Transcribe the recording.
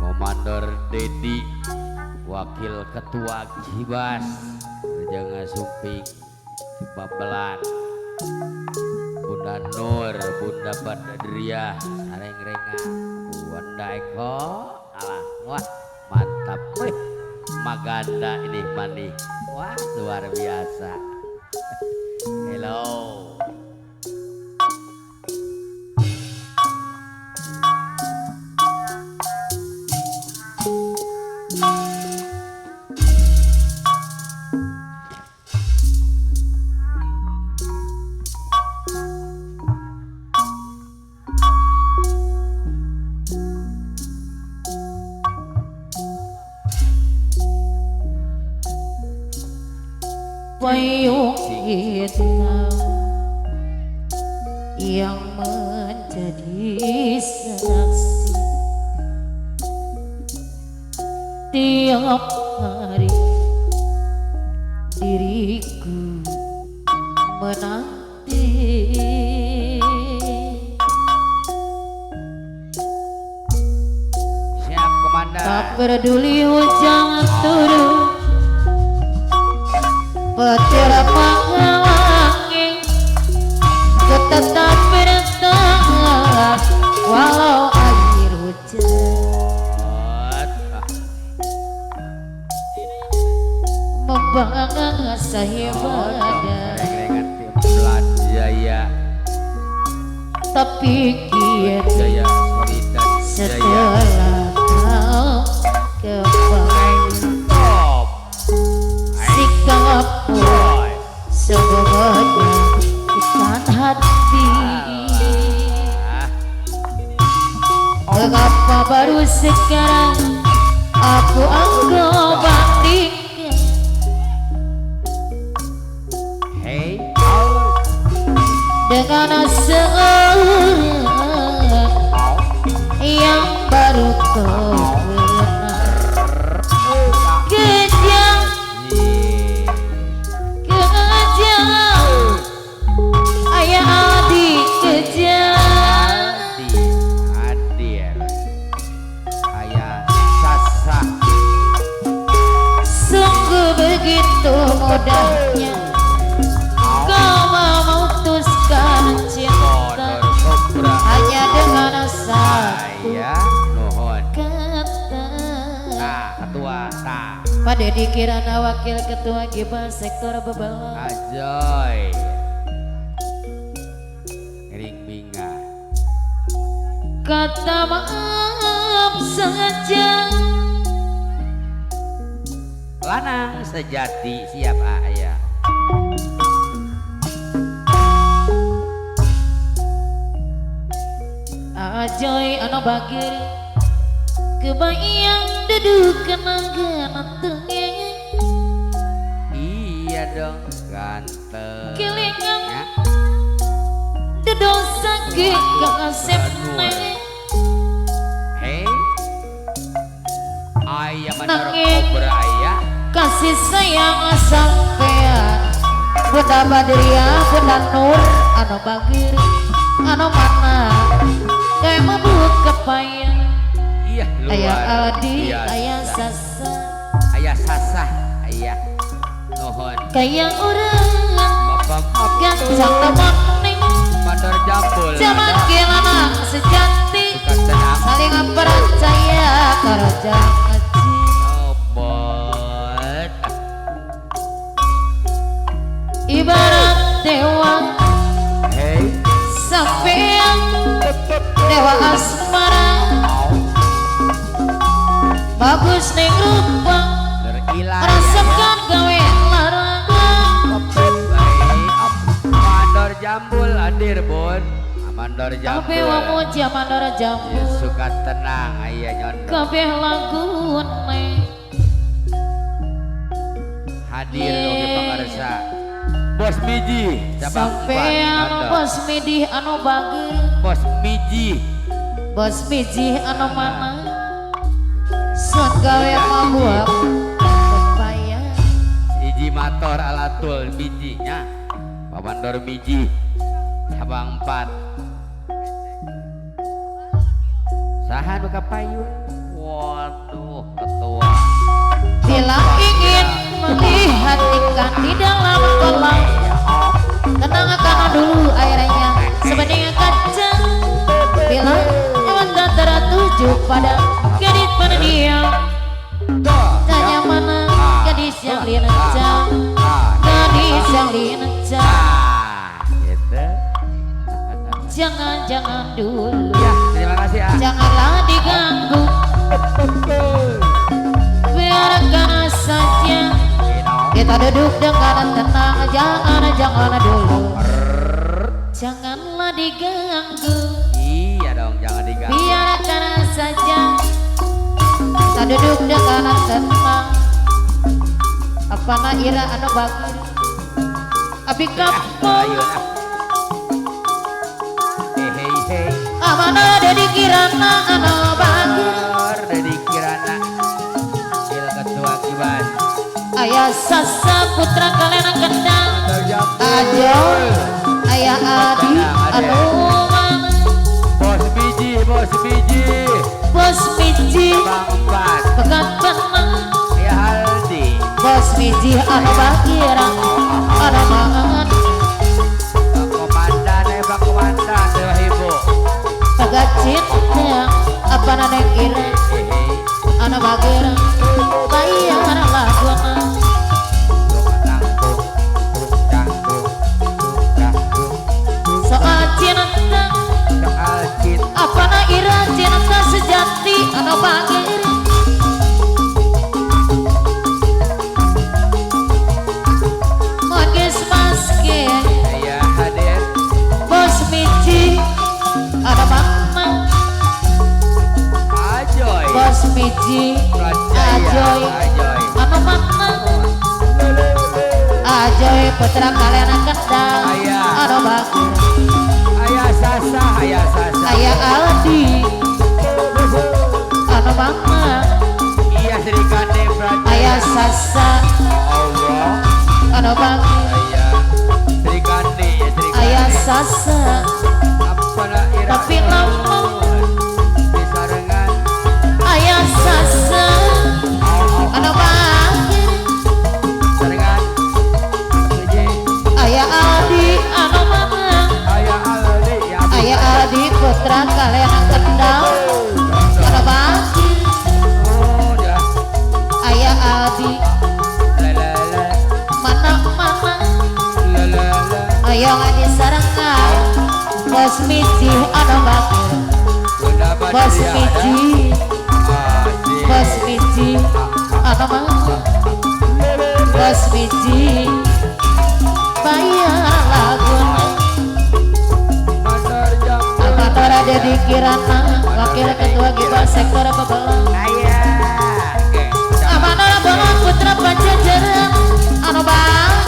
Komandor Dedi Wakil Ketua Gibas Jangan Sumping Babelan Bunda Nur, Bunda Badriah, Sareng-renga, Bunda Eko, alah, wah mantap, wih, maganda ini mani, wah luar biasa. Hello. Payung hitam yang menjadi saksi tiap hari diriku menanti. Siap komandan. Tak peduli hujan turun, petir menghalangi, ku tetap bertahan walau air hujan membasahi badan. Tapi kini setelah kau kembali, sikapmu sungguh menyakitkan hati. Mengapa baru sekarang aku engkau bandingkan dengan seorang yang baru kau kenal. Kejam, kejam, ayah adik kejam, hadir, ayah sasa. Sungguh begitu mudahnya kau memutuskan cinta hanya dengan satu kata. Pada dikirana wakil ketua Gibas sektor Bebelan Ajoy Ring binga. Kata maaf saja lanang sejati siap ayah. Ajoy ano bagir kebayang duduk kenangan tengah. Iya dong ganteng. Kelingan duduk sakit kasep neng. Hey, ayah mandor kobra ayah. Kasih sayang sampean Bunda Badriah, Bunda Nur, ano bagir, ano mana kayak mabuk kepayang. Iya, luar ayah Aldi, biasa. Ayah Sasa, ayah Sasa, ayah nuhun. Kayak orang bapak gancang teman ning mandor jambul. Zaman gelanang sejati, saling percaya karo janji. Obot. Ibarat dewa, hey, sampean dewa asmara. Bagus ning rupa, rasakan gawe larangan. Mandor jambul hadir bun, mandor jambul. Kabeh wamuja mandor jambul. Suka tenang ayah nyondong. Kabeh lagune hadir oge pangarsa. Bos Miji cabang sampean bos Miji anu bager. Bos Miji, bos Miji anu mana? Sun gawe mabuak pepaya. Hiji motor alatul bijinya Pamandor Miji cabang 4. Saha nu kapayun? Waduh, ketua. Bila ingin melihat ikan di dalam kolam, tenangkan dulu airnya sebening kaca. Bila mata tertuju pada gadis pendiam, tanya mana gadis yang lincah, gadis yang lincah. Gitu. Jangan-jangan dulu. Ya, terima kasih. Ah. Janganlah diganggu. Biarkan saja kita duduk dengan tenang. Jangan-jangan dulu. Janganlah diganggu. Iya dong, jangan diganggu. Biarkan saja kita duduk dengan tenang. Apana ira anu bagir abi kampung. Amana dedi kirana anu bagir. Dedi kirana il ketua Kiban. Ayah Sasa putra kalian kendang. Ajo ayah Adi anu mana. Bos biji, bos biji. Bos biji. Bang empat. Pegat penang. Ayah Aldi. Bos biji anu bagir anu mana. Bang komandan, bang komandan, dewa ibu. Pegat cinta apa nane kira anu bagir bayar laguna. Soal cinta, apa na ira cinta sejati anu bagir. Magis maske bos miji anu mama. Bos miji ajoy anu mama. Ajoy putra kalian kendang anu bagir. Ayah Sasa, ayah Sasa. Ayah Aldi anu mama. Iya Sri Kandi Prajaya. Ayah Sasa Allah anu bagir. Ayah Sri Kandi, Sri Kandi. Ayah Sasa tapi lama disarengan. Ayah Sasa anu bagir. Sarengan. Ayah Aldi anu mama. Ayah Aldi putra kalian kendang anu bagir. Ayah Aldi mana mama. Ayo ngaji sarengan bos miji anu bagir. Bos miji, bos miji anu mama. Bos miji bayar laguna. Apatora Dedi Kirana wakil ketua Giba sektor Babelan. Amanah Bola Putra Pajajaran anu bagir.